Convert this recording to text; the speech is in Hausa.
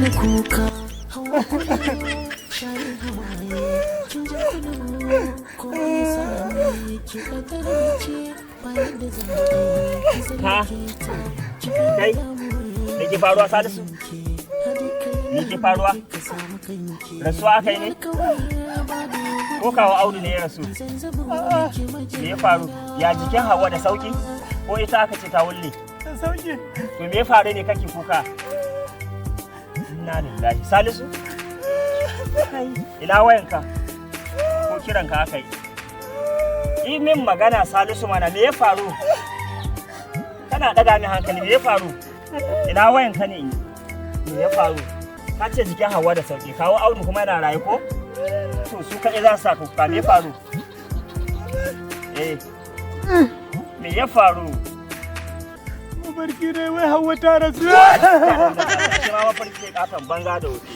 Daina kuka, Hawa kulu, share hawaye, kin ji kulu, ko ya sami ki kadara ce bayan da za a yi ki Ha? tsallake ta, ki Kai, damuwar me ke faruwa, Salisu? ki, haɗe kai Me ke faruwa? ka samu kanki. Rasuwa aka yi ne? Ko kawo Audu ne ya rasu? Me ya faru? Ya jikin Hawa, da sauki? Ko ita aka ce ta wulle? Da sauki. To, me ya faru ne kake kuka? Inna lillahi. Salisu? Kai, ina wayanka? Ko kiranka aka yi? Yi min magana, Salisu, mana, me ya faru? Kana ɗaga min hankali, me ya faru? Ina wayanka ne? Me ya faru? Ka ce jikin Hawa da sauki, kawo Audu kuma yana raye ko? To, su kaɗai za su sa kuka, me ya faru? Eh. Me ya faru? Mafarki ne wai Hawa ta rasu. Shi ma mafarki ne katon banza da wofi.